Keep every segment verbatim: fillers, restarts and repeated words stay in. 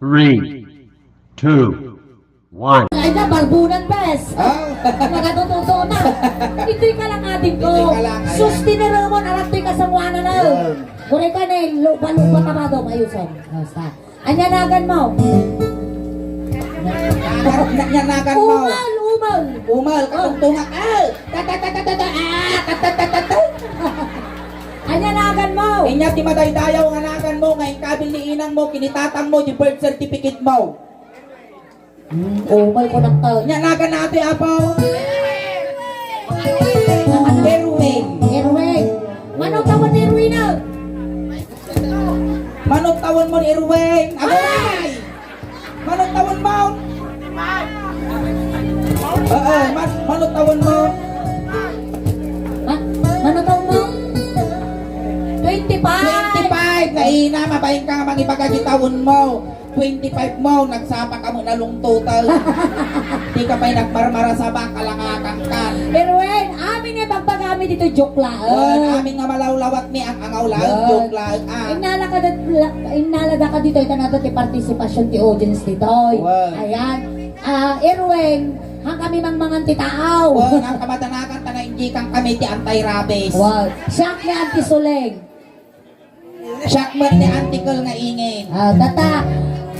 Three, two, one. Ay na, balbunan, bes. Ah? Nagatututo na. Ito'y kalangadin ko. Ito'y kalangadin. Sus, tineremon, anak, to'y kasanguanan na. Yan. Gure ka na, lupa-lupa ka ba daw, mayusan. Basta. Anyanagan mo. Anyanagan mo. Umal, umal. Umal, katungtungan. Ah! Ta, ta, ta, ta, ta, ta, ah! Ta, ta, ta, ta, ta. Anyanagan mo. Inya ti madaydayaw nga nagan mo nga inkabil ni inang mo, kinitatang mo, di birth certificate mo. Hmm, umal ko nakta. Anyanagan na atoy, apo. Erwin. Erwin. Mano tawen Erwin, ah? Mano tawen mo ni Erwin? Agay! Mano tawen mo? Oo, ma-, mano tawen mo? Ma-, mano tawen mo? Twenty-five. Twenty-five. Naina, mabain ka nga mangibaga ti tawen mo. Twenty-five mo, nagsapa ka mo nalungtutan. Di ka pa'y nagmarmarasaba, kalangakan ka. Erwin, amin nga ibagbagami dito, joke laeng. Wen, amin nga malawlawat mi ang angaw laeng, wen, joke laeng, ah. Innala ka dat-, la-, innala da ka dito, itan nato ti participation ti audience dito. Wen. Ayan. Ah, Erwin, han kami mangmangan ti taaw. Wen, han kamadanakan, ta nainjikan kami ti anti-rabies. Wow. Siak ni Auntie Suleng. Siak met ni Auntie Kel nga ingin. Ah, tata.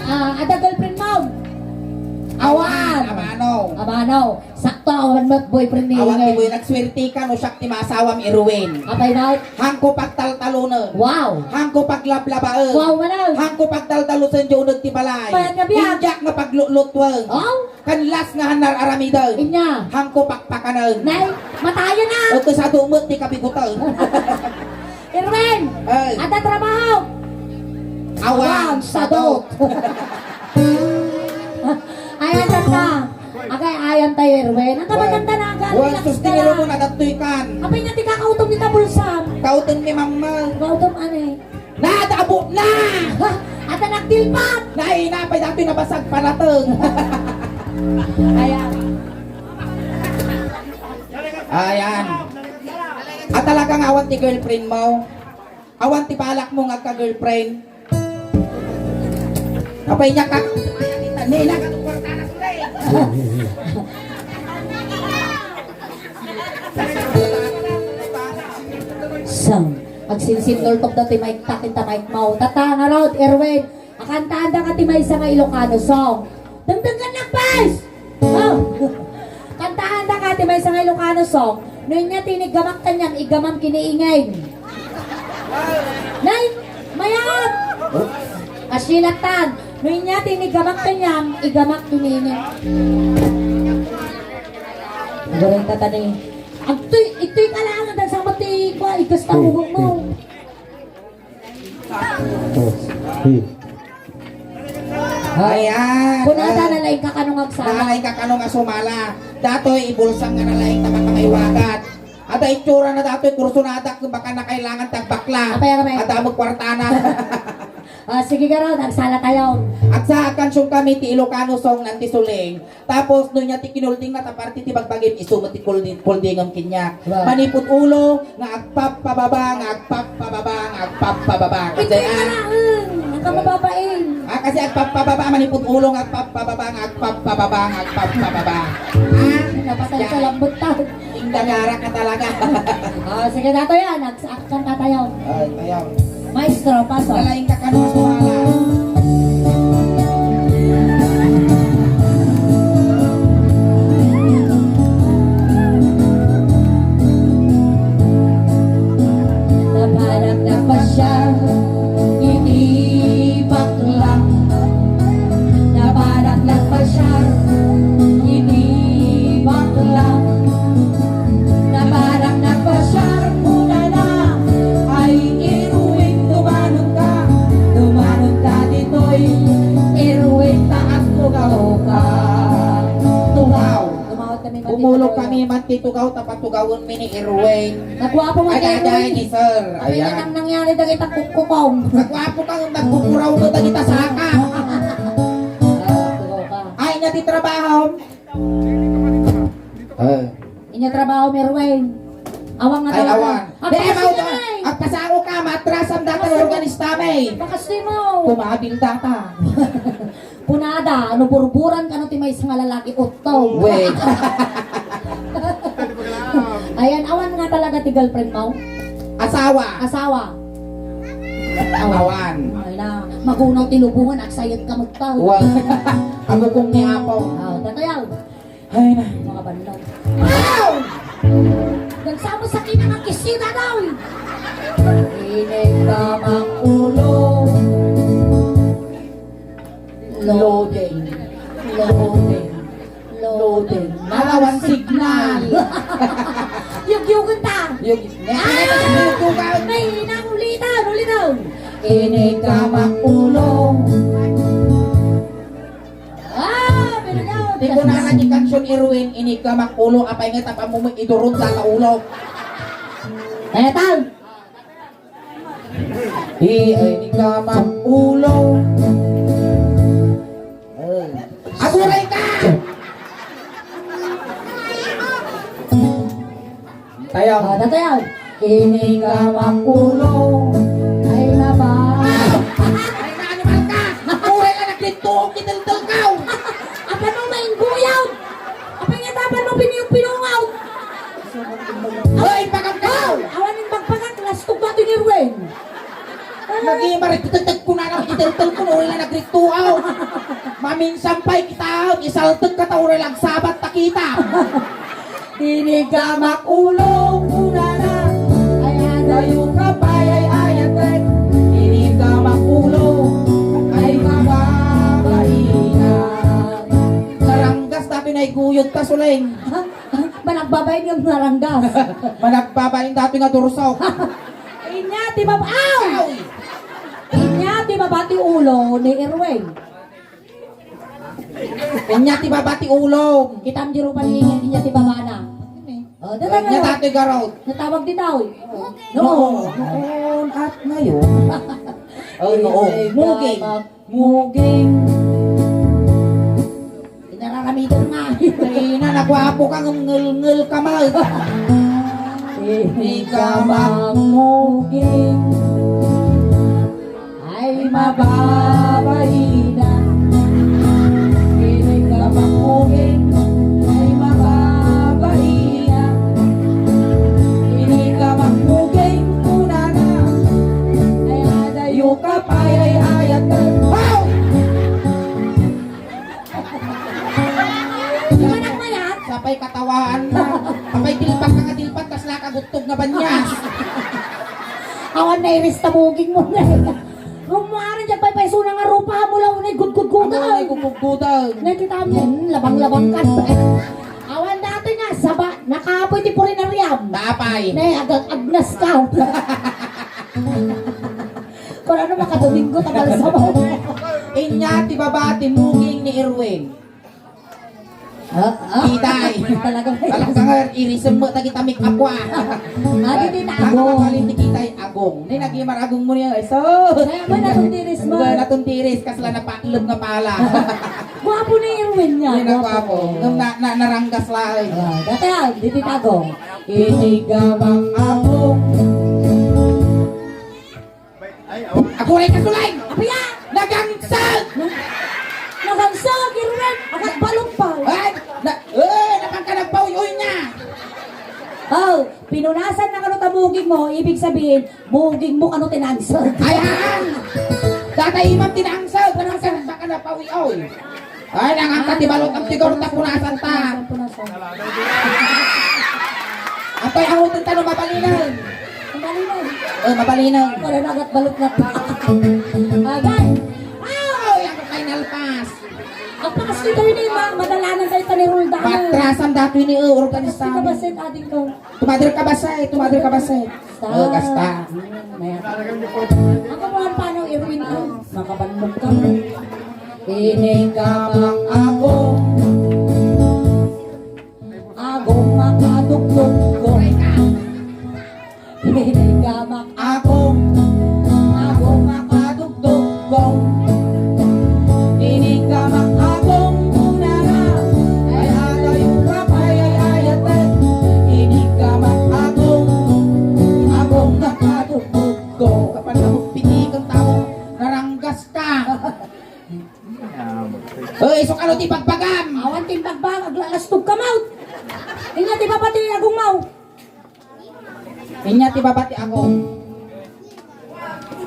Ah, adda girlfriend mo? Awan. Awan. Amano. Amano. Sakto, awan met boyfriend ni Awan ti ingin. Boy, nagswerte ka no siak ti maasawam, Erwin. Apay, no? Hangko pagtaltalonen. Wow. Hangko paglablabaen. Wow, manang. Hangko pagtaltalosen di uneg ti balay. Mayat nga biag. Indiak nga paglutlutuan. Oh? Kanlas nga han ar-aramiden. Inya. Hangko pakpakanen. Nay, matayen na. Ito sa dumot ti kabigutan. Erwin, ay, adda trabaho? Awan, sadot. Ayan, tata. Agay, ayan tayo, Erwin. Ang kamatanda na agad, wan, relax ka lang. Sus, tiniro mo, nadattoy kan. Apay nga, di ka kautom ni Tabulsam. Kautom ni Mama. Kautom, ane? Nadabot na! Ha? At ang nagtilpat! Nay, napay dati nabasag panateng. Ayan. Ayan. At talagang awan ti girlfriend mo? Awan ti balak mo nga agka-girlfriend? Apay niya ka? Nina ka. Sang. Agsinsinnultok da ti mic ta, kinta mic mo. Tata, ngarud, Erwin, akantaanda ka ti maysa nga Ilocano song. Dengdengngennakpes! Oh. Kantaanda ka ti maysa nga Ilocano song. No inya ti iniggamak kaniam, iggamam kini ingin. Nay, mayat! Asilatan. No inya ti iniggamak kaniam, iggamak kini ingin. Garing ka tani. Agtoy, itoy kailangan dagsang mati, kwa, igasta mo mo. Ayan. Kunada, ah, nalaing ka kano nga agsala. Nalaing ka kano nga sumala. Datoy, ibulsam nga nalaing ta makamaiwagat. Ada itsura na datoy, kursunada, kung baka na kailangan tagbakla. Apay, apay? Ada mo kwartana. Ah, sige, garod, agsala tayo. Agsa, agkansyong kami ti Ilocano song nan ti Suling. Tapos, no niya ti kinulding na, ta parte ti bagbagim, isu met ti kuldi-, kuldingem kaniak. Wow. Manipud ulo, nga agpappababa, nga agpappababa, nga agpappababa. Kasi, ito yung ah, kalaang, ang kamababain. Ah, kasi agpappababa, manipud ulo, nga agpappababa, nga agpappababa, nga agpappababa. Ah, napatay ka, lambot ta. Ingagara ka talaga. Ah, sige, dato yan. Nagsaaktan ka tayo. Ay, tayo. Maestro, pasok. Nalaing ka kanong sumala. Napanak na pasyal iti bakla. Napanak na pasyal iti bakla. Napanak na pasyal kunana, ay Erwin, dumanon ka, dumanon ka ditoy. Erwin, ta agtugaw ka. Tugaw. Tumawag kami man Bumulog dito. Kami man ti tugaw, ta patugawen mi ni Erwin. Nagwapo man ti Erwin. Ay, ay, ay, ni sir. Apay, ayan. Nang nangyari dagita kukkukong. Nagwapo ka, nagkukuraw ka dagita saka. Ah, tugaw ka. Ay, nga ti trabaho. Eh. Inya trabaho, Merwin. Awang nga ay, talaga. Awan. Agpasao ka, eh. Agpasao ka, matrasam data ng organista, may. Bakas di mo. Kumabil data. Kunada, no burburan kano ti maysa nga lalaki, uttong. Wait. Ayan, awan nga talaga ti girlfriend mo? Asawa. Asawa. Awan. Ay na, magunaw ti lubongan, agsayat ka magtaw. Wa-, amukong ni Apo. Ah, tatayaw. Ay na. Mga banlaw. Aw! Nagsamo sa kinakakisita daw. Init ka, Mang Ulo. Loading. Loading. Loading. Awan signal. Yugyugan ta. Yug-, Ah! May inang ulitan, ulitan. Init ka, Mang Ulo. Ah, very good. Ti kunana ti kansion, Erwin, init ka, Mang Ulo, apay nga tapno mo idurot sa ulo. Etal. Init ka, Mang Ulo. Ay. Aguray ka! Tayaw. Ah, tatayaw. Init ka, Mang Ulo. Ay, naba. Ay, naanimal ka! Aguray ka, naglintuog, kitiltel ka! Apay mo maingguyaw? Apay nga tapno mo piniyong-pinungaw? Hoy, pagkagkaw! Awan yung pagpagak, lastog ba ito ni Ruel? Nagimar, iti tagtag ko na lang, iti tagtag ko, no, wala nagritto, aw. Maminsan pa'y kita, isaltag ka, ta, wala lang sabat, takita. Init ka, Mang Ulo, kunana, ay, adayo ka pay, ay, ayat, ay. Init ka, Mang Ulo, ay, mababaina. Naranggas, tapi na iguyod ta, Suleng. Managbabain yung naranggas. Managbabain dati nga dursaw. Inya ti bab-, aw! Aw! Inya ti baba ti ulo ni Erwin. Inya ti baba ti ulo. Kitam di rupa ni inya ti baba na. Oh, dada Inya na. Dati garot. Natawag di tao. No. Noon at ngayon. Oh, noon. Muging. Muging. Inararamidan nga. Ay, na, nagwapo ka, ngem ngel-ngel ka man. Init ka, Mang Muging. Ay, mababaina. Init ka, Mang Muging. Ay, mababaina. Init ka, Mang Muging, kunana. Ay, adayo ka pay, ay, ayat ka. Wow! Di ba nagmayat? Sapay katawaan na. Apay tilpat ka nga tilpat, kasla ka guttog nga banyas. Awan na iris ta buging mo na. Rumuaran dyan pay pay suna nga rupa, mula unay gudgudgudang. Ano nga gumugudang? Nakita mo yan, labang-labang ka. Awan dati nga, saba, nakapoy ti purinariam. Napay. Ne, agag-agnas ka. Kung ano, makadomingo, tagal sa mo. Inya ti baba ti muging ni Erwin. Ah, ah. Kitay. Talaga. Talaga nga, irisem mo, tagita make up ko, ah. Ah, di, di, Ano agong. Mabalin ti kitay, agong. Ni, nagimar agong mo niya, ay, so. Kaya mo, natuntiris mo. Wala, natuntiris, kasla napatlog nga pala. Gwapo ni Erwin niya. Ni, gwapo. Gwapo. Nung na, na, naranggas la, eh. Ah, dati, ah, di, di, agong. Init ka, Mang Agong. Aguray ka, Sulay! Apiya! Nagangsag! Nagangsag, Irwin! Agad balong pa! Ay! Na, eh, napan ka nagpawi-uy niya! Oh, pinunasan na kano ta muging mo, ibig sabihin, muging mo kano tinangsag. Ayan! Data imam tinangsag, napan ka, napan ka nagpawi-uy. Ay, nangangkat ti balot, ang tigor, ta punasan ta. Punasan, punasan. Apay, awuten ta no mabalinen. Mabalinen. Eh, mabalinen. Wala na, agat balot na. Agay. Ay, ang kay nalpas. Ang pakas nito yun, eh, ma-, madalanan tayo, taniruldanan. Matrasan dati ni, eh, organisa. Kasi kabasit, ading ko. Tumader ka, Basay. Tumader ka, Basay. Kasta. Oh, kasta. Hmm, may ako. Ako po ang paano, Erwin, ah. Makabanlog ka. Ini ka mang ako. Ako makadugdog ko. Ini ka mang ako. Ako makadugdog. Gong. Ini ka mang agong unana. Ay, atayo ka pay, ay, ayat, ay. Ini ka mang agong. Agong nakatubog ko. Kapan ka magpiti kang tao, naranggas ka. Inya ti baba ti agong.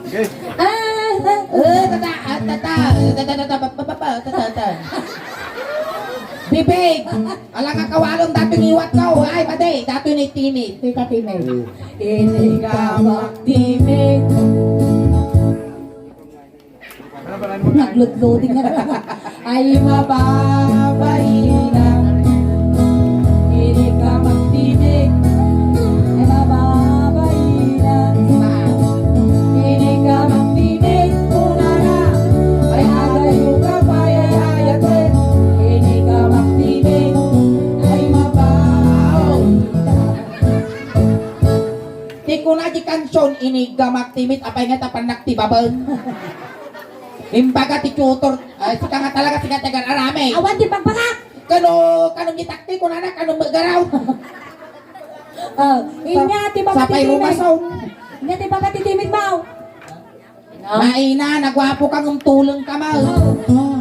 Okay. Ah, ah, ah, tata, ah, tata, ah, tata, tata, ba, ba, ba, ba, tata, tata. Bibig! Ala nga kawalong datoy ngiwat ko. Ay, pati, datoy ni Timmy. Tita Timmy. Mm. Ini ka magtimig. Naglutloding na. Ay, mababaina. Ini ka magtimig. Ay, mababaina. Ini ka magtimig. Kunana. Ay, agayo ka, payayayat. Ini ka magtimig. Ay, mababaina. Ti kuna di kansion, ini ka magtimig, apay nga tapannak ti babaen. Imbaga ti tutor, ay, sika nga talaga, sika ti agar-arami. Awan ti pagbagak. Kano, kano ni takti, kunana, kano magaraw. Ah, inya ti baba ti timig. Sapay rumasaw. Inya ti baba ti timig mo. Maina, naguapo ka ngem tuleng ka man.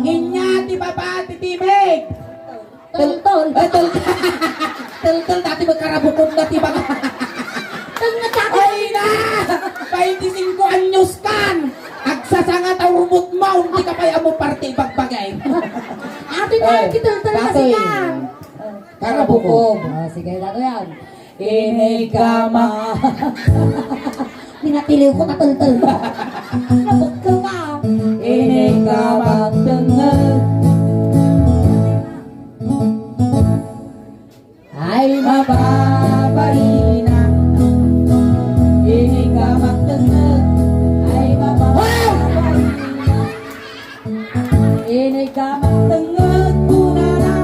Inya ti baba ti timig. Tultol. Eh, tul-, tultol, dati magkarabukod na ti baga. Tultol na ti baga. Ay na! Twenty-cinco anyos kan! Agsasanga ta urmot mo, hindi ka pay amo parte ibagbagay. Ate, eh, dati tultol na dati. Sikan. Karabukod. Ah, sige, dati yan. Ini ka ma- Pinatiliw ko, tatultol. Nabukol ka. Ini ka magtengel. Ay, mababaina. Ini ka magtengel. Ay, mababaina. Ini ka magtengel, kunana.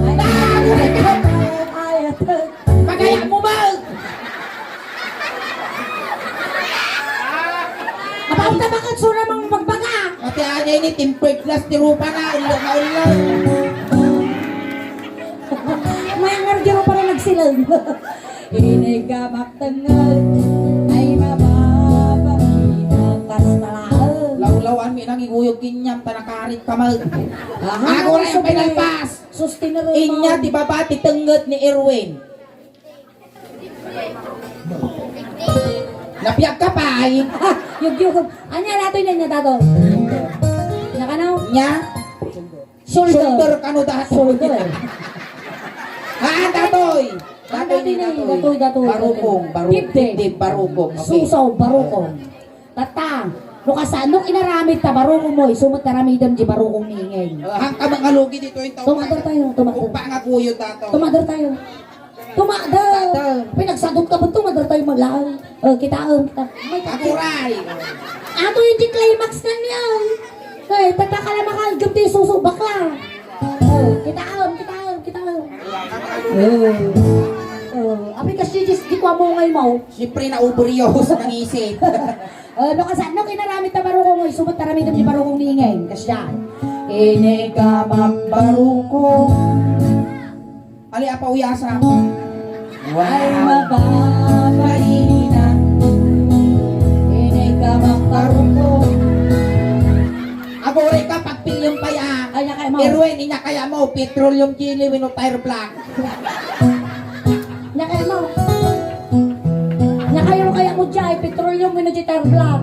Ay, ay, ay, ay, ay. Pagayam mo ba? Apaw ta bakit sura mang magbaga? Ati anya ini, tempered glass ti rupa na, ulo na ulo. May ngar di rupa na nagsilang. Ini ka magtengel, ay mababa, kasta laeng. Lawlawan mi nang iguyog kinyam, ta nakarit ka mag. Aha, aguray ang pinalpas. Sustenable. Inya ti baba ti tengnged ni Erwin. Napiag ka pay. Ah, yugyug. Anya, datoy na niya, dato. Nakano? Nya? Shoulder. Shoulder kano datoy. Shoulder. Ah, datoy. Datoy ni, datoy, datoy. Barukong, barukong. Dibdib. Dibdib, barukong. Okay. Suso, barukong. Tatta, no kasano inaramid ta barukong mo, isu met aramidem di barukong ni Ingeng. Ah, hangka mangalugi dito yung tao. Tumader tayo, tumader. Upa nga kuyo tato. Tumader tayo. Tumader. Tumader. Pinagsadot ka ba, tumader tayo maglaang. Oh, kitaem, kita. May kati. Aguray. Ato yung di climax na niya. Eh, tatta ka lang makalgam tayo suso, bakla. Oh, kitaem, kitaem, kitaem. Oh. Oh, abi kasi di, di ko amungay mo. Siyempre, nauburyo sa nangisip. Oh, no kasano inaramid ta barukong, isu met aramidem di barukong ni Ingeng. Kasyan. Ini ka magbarukong. Ali, apa uyasa? Wow. Ay, mababaina. Ini ka magbarukong. Aguray ka, pagpilion pa ya. Ay, inya kaya mo. Erwin, inya kaya mo, petroleum jelly wenno tire black. Inya kaya mo. Inya kaya mo, kaya mo dyan, petroleum wenno tire black.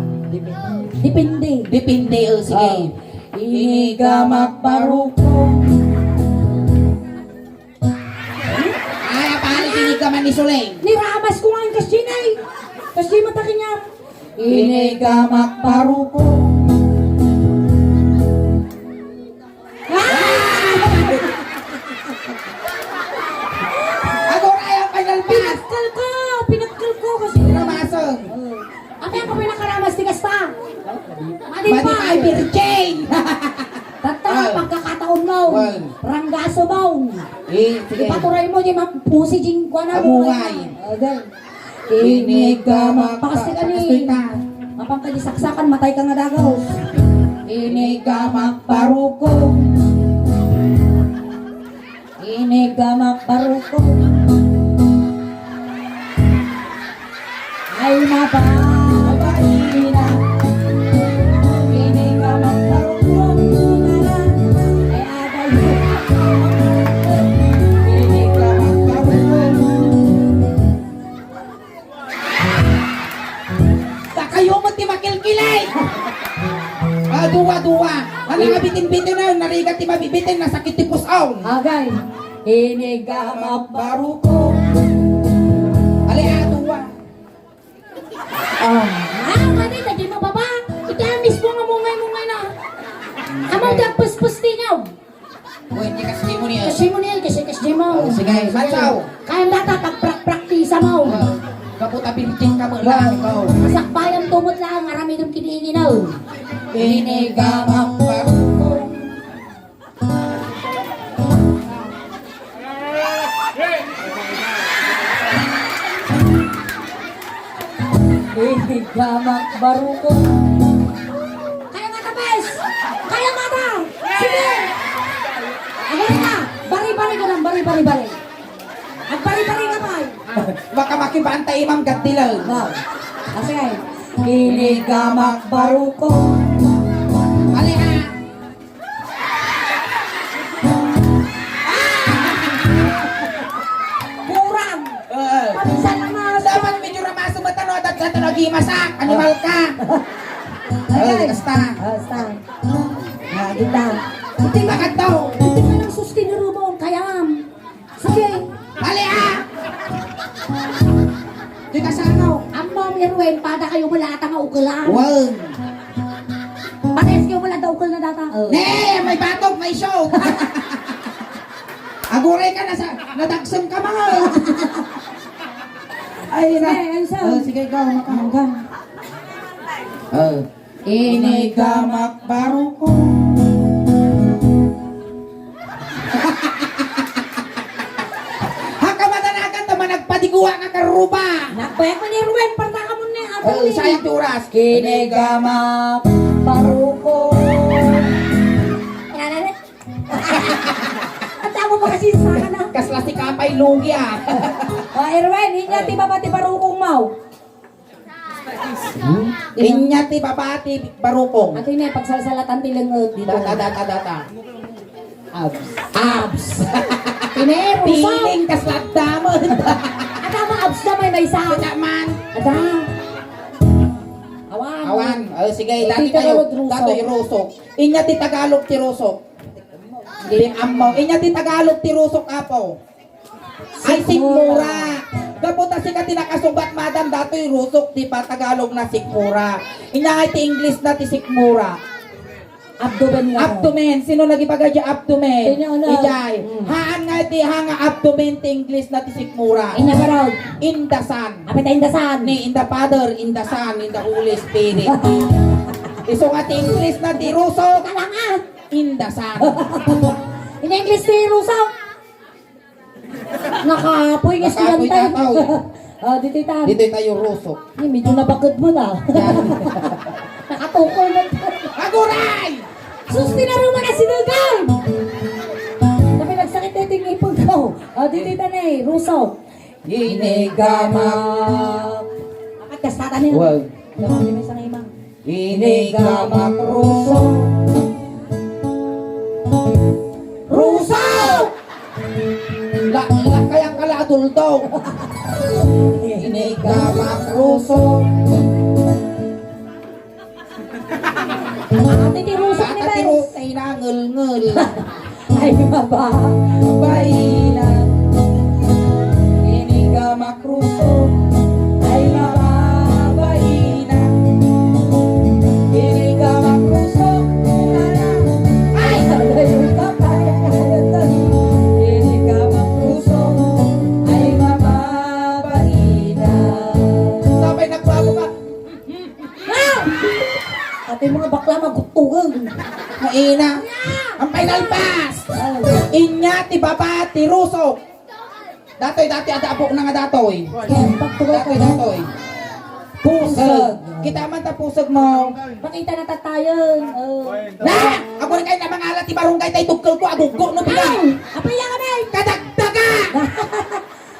Depende. Depende, oh, sige. Oh. Ini ka magbarukong. Ay, apani, ini ka man ni Suleng. Niramas ko nga yung kasdi na eh. Kasdi matakin niya. Ini ka magbarukong. Ah! Aguray ang final pass. Pinakkel ko! Pinakkel ko kasi. Pinamason. Oh. Ate, ako pinakaramas ti kasta. Madi pa. Madi pa ay virgin. Tatta, ah, pagkakataon mo. Well. Ranggaso mo. Eh, sige. Ipaturay mo, di mapusi, jing, kuwan na mo. Amungay. Okay. Ini ka magpa-, pakastik ka ni. Pakastik ka. Mapang ka di saksakan, matay ka nga dagaw. Ini ka magbarukong. Ini ka magbarukong. Ay, mapapaina. Ini ka magbarukong. Ay, agay. Ini ka magbarukong. Dua, dua. Ano nga bitin-bitin na, narigat ti mabibitin, nasakit ti pus-aw. Agay. Inigamak baruko. Ali, ah, dua. Ah. Ah, mani, dagiti mababa. Iti amis mo nga mungay-mungay na. Amang dagpus-pus tingaw. Uy, di kas di mo niya. Kasi mo niya, kasi kas di mo. Oh, sige, Matsaw. Kayam data, pagprakprak ti isa mo. Oh, gapu ta birthday ka mo lang, ikaw. Masakbayan tumot lang, aramidem kini inginaw. Inigamak baruko. Inigamak baruko. Kaya nga, tapos! Kaya nga na! Sige! Ano na? Bari-bari ka lang, bari-bari-bari. Agbari-bari ka pa. Baka makibaan ta imam gattilaw. Wow. Kasi, inigamak baruko. Ali, ah! Kurang. Oo. Paminsan lang na. Dapat medyo ramaso mata, no? Adat ka talaga imasak. Animal ka. Ay, ay. Basta. Basta. Ah, kita. Iti ka daw. Iti ka ng susti ni Rubong, kayam. Sige. Dali, ah! Di ka sano? Ammom, Irwin, pada kayo malata nga ukelan. Wan. Pares kayo malata ukel na data. Oh. Ne, may batok, may show. Aguray ka na sa, nadagsen ka, mga. Ay, na. Sige, Enzo. Oh, sige, ikaw, maka-, Hanggang. Oh. Inigamak baruko. Haka madanagan ta managpadiguwa nga karuba. Nagbayag man ni Ruel, parta ka mo ni Ate. Oh, sayang ti oras. Inigamak baruko. Ang damo mo kasi sa akin, ah. Kasla si Kapay Lugi, ah. Oh, Erwin, inya ti baba ti barukong mo. Inya ti baba ti barukong. Ato yun eh, pagsalsalatan ti lenget dito. Data, data, data. Abs. Abs. Ine, rusok. Piling kas lagdamon. Ada mo abs na may maysa. Ada man. Ada. Awan. Awan. Oh, sige, dati tayo. Tagalog, rusok. Dati rusok. Inya ti Tagalog ti rusok. Di ammo. Inya ti Tagalog ti rusok, apo. Ay, sikmura. Gapu ta sika ti nakasubat, madam, datoy rusok, di ba, Tagalog na sikmura. Inya nga ti English na ti sikmura. Abdomen nga. Abdomen. Sino lagi baga di abdomen? Sino na? Ijay. Mm. Haan nga ti, ha nga abdomen ti English na ti sikmura. Inna barog. In the Son. Apay ta in the Son? Ni in the Father, in the Son, in the Holy Spirit. Isu nga ti English na ti rusok. Teka lang, ah. In the Son. In English ti rusok. Nakapoy nga estudyante. Nakapoy nga tao. Oh, dito tayo. Dito tayo, rusok. Ay, medyo nabakod mo na. Yan. Nakatukol mo. Aguray! Sus, tinaruman na sinugal! Sabi, nagsakit na ito yung ipon ko. Oh, dito tayo na eh, rusok. Inigama. Akat kastata niya. Wow. Dapat din may sangay, ma'am. Inigama Ruso. Ruso! La, la, kaya ka la adulto. Inigama Ruso. Ate ti Ruso ni Ate Bes. Ruso, ay nangel-ngel. Ay, baba. Baina. Inigama Ruso. Ay, mababaina. Inigama Ruso. Ay, ay, ay, ay, ay. Inigama Ruso. Ay, mababaina. Sabay nagbabo ka. Ah! Ate, mga bakla, maguttugan. Maina. Ang final pass. Oh. Inya ti baba ti Ruso. Datoy, dati ada apo na nga datoy. Datoy, datoy. Pusag. Kita man ta pusag mo. Pakita na tatayon. Oh. Na! Ako rin kayo na mangala ti barangay tayo tugkol ko, aguggo no pila. Ay! Apaya kami! Kadagdaga!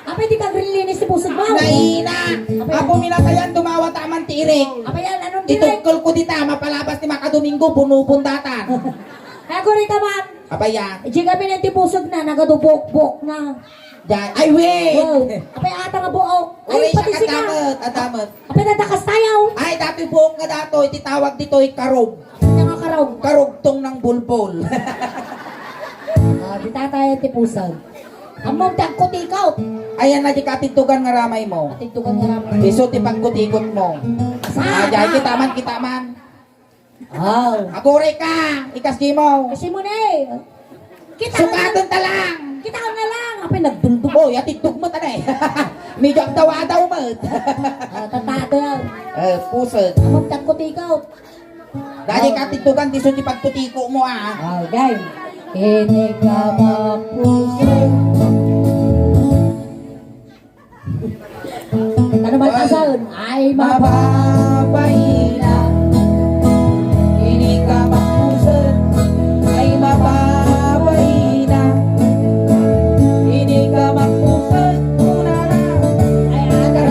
Apay, di ka grilinis ti pusag mo? Naina! Apay. Apo minatayan, dumawat aman ti irik. Apay, yan, anong direk? Itukkel ko dita, mapalabas ti makadomingo, bunubon datan. Ay, ako rita man. Apay, ya. Di kami na ti pusag na, nagadubok-bok na. Diyan. Ay, wait! Wow. Apay, ata nga buok. Ay, uray pati siya sika. Kadamet, adamet. Apay, nadakas tayo. Ay, dati buok nga dato, iti tawag dito, ikarob. Kanya nga Karugtong ng bulbol. Ah, di tatay ti pusag. Ammom ti agkutikot. Ayan na di katidtugan nga ramay mo. Katidtugan nga ramay. Isu ti pagkutikot mo. Sa- Ah, dahil kita man, kita man. Aw. Aguray ka, ikas di mo. Kasi mo na eh. Kita Sukaton ta lang. Kita na lang. Apay nagdundog. Oh, yatidtog mo ta na eh. Medyo agdawa-daw mo. Ah, tatado lang. Eh, pusag. Ammom ti agkutikot. Dahil katidtugan, ti isu ti pagkutiko mo, ah. Okay. Ini ka mapuso. Ano ba ang sound? Ay, maba- Mababaina. Ini ka mapuso. Ay, mababaina. Ini ka mapuso. Una na. Ay, agad.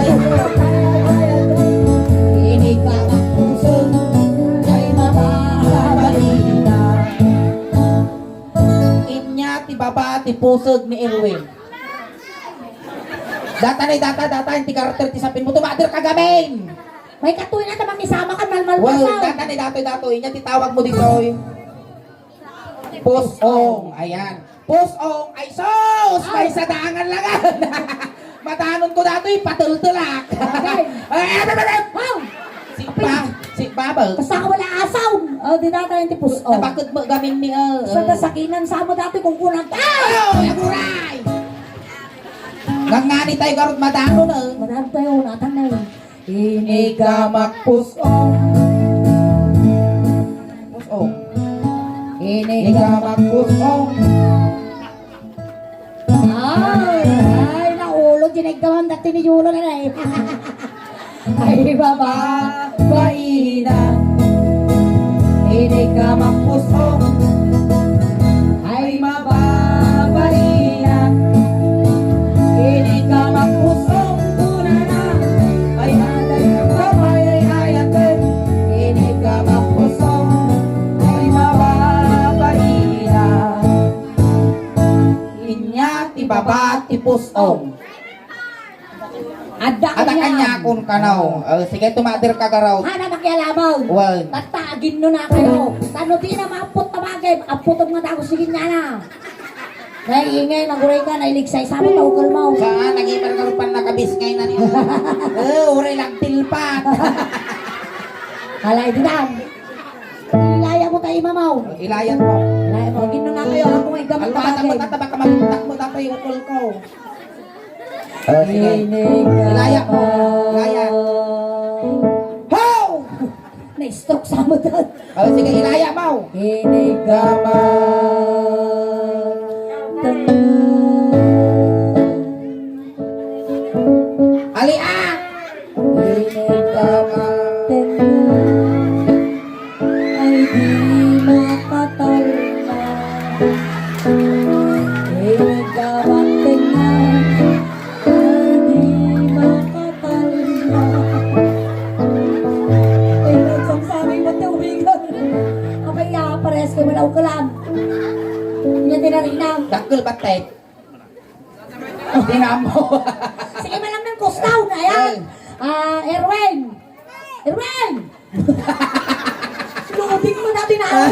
Ini ka mapuso. Ay, mababaina. Inya ti baba ti pusag ni Erwin. Data na data, data, ti karakter ti sapin mo, tumader ka gamin! May katuy na ta makisama ka, malmal Well, ka, data na datoy, datoy. Inya ti tawag mo ditoy. Pusong, ayan. Pusong, ay sus! Ay. May sadangan lang. Matanon ko datoy, patultulak. Ay. Ay, ay, ay, ay, ay. Wow! Sigba, sigba ba? Basta ka wala asaw. Oh, di na tayo ti pusong. Napakit mo gamin ni, oh. Sa kasakinan sa mo dati kung kunang. Ay, aguray! Ngangani tayo garot madano na. Madano tayo, natang na eh. Ini ka makpusong. Pusong. Ini ka makpusong. Ay, ay, naulog, ginagawang dati ni Yulo na eh. Ay, baba. Baina. Ini ka makpusong. Ay, mababaina. Ini ka makpusong. Una na. Ay, atay, ay, ay, atay. Ini ka makpusong. Ay, mababaina. Inya ti baba ti pusong. Adda Adda kanya. Kanya kun kanaw. Oh, sige, tumader ka garaw. Hana makialamaw. Well. Tatta, aginno na kayo. Tano di na maapot tabagay. Apotog nga dago, sige niya na. Naiingay, naguray ka, nailigsay, sabot, tawag kalmaw. Saan? Nag-ibar ka rupan nakabis ngayon na niya. Eh, uray lang tilpat. Alay, di dan. Ilaya mo tayo, mamaw. Ilayat mo. Ilaya mo. Aginno na kayo. Ako nga igamit Almata mo, tabagay. Tata, baka mabintak mo, tata, yung ukol ko. Oh, sige. Ilaya mo. Ilaya. How? Na-stroke sa mo doon. Oh, sige, ilaya mo. Ini ka ma- Ali, ah! Ini ka ma- Ay di makatalma. Ikaw ang tingnan. Ay di makatalma. Ay, nagsangsabi mo, tubigan. Apay, ya, pares ko, malaw ka lang. Yan, tinarinam. Dakkel batet. Tinamo. Sige, malam ng kustaw na yan. Ay. Ah, Erwin. Erwin! Loading mo na, tinawag.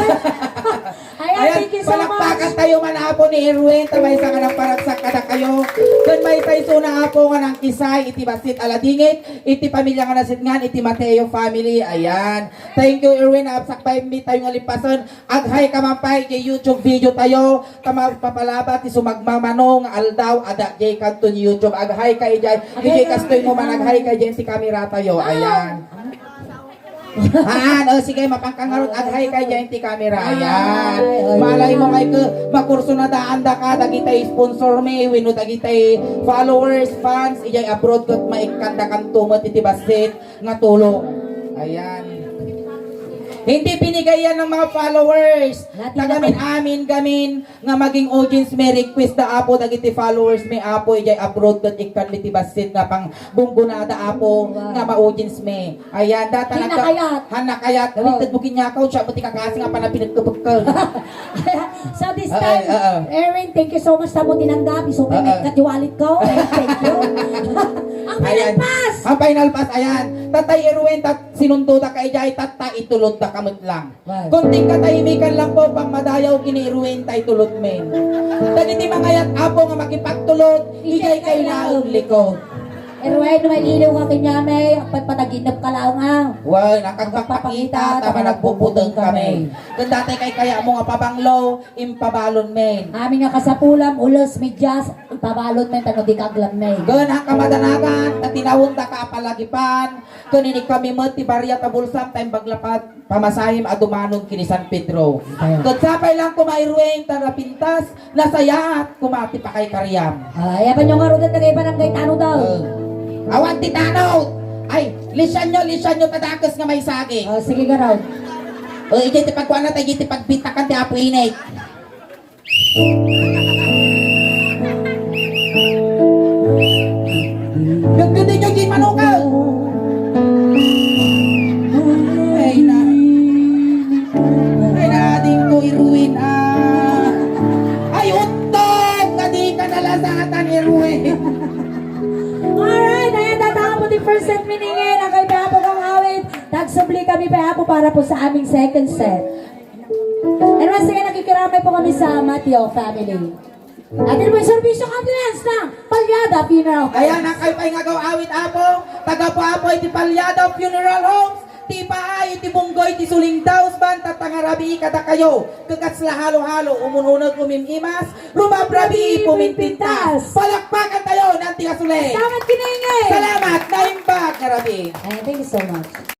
Ayan, ayan, thank you so much. Palakpakan tayo man, apo, ni Erwin. Tamay sa nga nagparagsak kada kayo. Kun may tayo na, apo, nga nang kisay, iti basit aladingit, iti pamilya nga nasitngan, iti Mateo family. Ayan. Thank you, Erwin. Apsakbay mi tayo nga lipasan. Aghay ka man pay, iti YouTube video tayo. Ta mapapalaba ti sumagmamano nga aldaw, adda jay kanton YouTube. Aghay ka idiay, idiay kastoy mo man, aghay ka idiay ti kamera tayo. Ayan. Haan, o sige, mapangkangarot, aghay ka idiay ti kamera. Ayan. Ay, ay. Malay mo, ay, ke, makurso na daan da ka, dagitay sponsor mi, wenno dagitay followers, fans, idiay abroad, ket maikkan da kanto met iti bassit nga tulong. Ayan. Hindi binigay yan ng mga followers. Dati na. Tagamin amin gamin nga maging audience mi, request da, Apo, dagiti followers mi, Apo, idiay abroad ket ikkan mi ti bassit nga panggunggonada, Apo, nga ma-audience mi. Ayan, data nagka-, kinakayat. Han nakayat. Gamin ket bukin niya ako, siya mo ti kakasi nga panapinagkabukkel. So this time, Erwin, thank you so much sa mo tinanggap. Iso pa yung wallet ko. Ay, thank you. Ang final pass! Ang final pass, ayan. Tatay Erwin, ta sinundodaka idiay, tatta itulodda ka met lang. Right. Kunting katahimikan lang po, pangmadayaw ken ni Erwin, ta itulod men. Dagiti mangayat, Apo, nga makipagtulod, idiay kayo laeng likod. Erwin, no mailiw ka ken ni Amay, agpatpataginep ka laeng, a. Wen, agpakpakita, ta managbubuteng kami. Ken datoy kaykayatmo nga pabanglo, impabalon men. Amin nga kasapulam, ulos, medyas, ipabalon men, ta no di ka aglammig. Ken a kamadanagan, ta tinawendaka a palagipan, ken inikami met ti bariat a bulsam, ta imbag lapat pamasahem a dumanon ken ni San Pedro. Ayan. Ket sapay lang koma, Erwin, ta napintas, nasayaat koma ti pakaykariam. Ay, apanyo ngaruden dagiti barangay tanod, a. Eh, awan ti tanod! Ay, lisianyo, lisianyo, ta dakes nga maisagik. Ah, sige, garud. Eh, idiay ti pagkuana, ta idiay ti pagbitakan ti Apo Inek. Gaggadinyo diay manukaw. Ay na. Ay na, adingko, Erwin, a. Ay, uttog nga dika nalasatan, Erwin. Alright, ayan, tatapos ti first set, meaning, eh, nakay Apo kang awit. Tagsubli kami pa, Apo, para po sa aming second set. And once again, nakikiramay po kami sa Mateo family. At ito po yung serbisyo ambulance ng Palyada Funeral Home. Ayan, ang kayo pa'y nga gaw awit, Apo. Taga po, Apo, iti Palyada Funeral Home. Ti paay, iti bunggoy, ti sulingdaw, banta tangarabi kadakayo. Kakas la halo-halo, umununag, umim-imas, rumabrabi, puminpintas. Palakpakan tayo, nanti asule. Salamat, Kinenge. Salamat, naimbag, ngarabi. Ayan, thank you so much.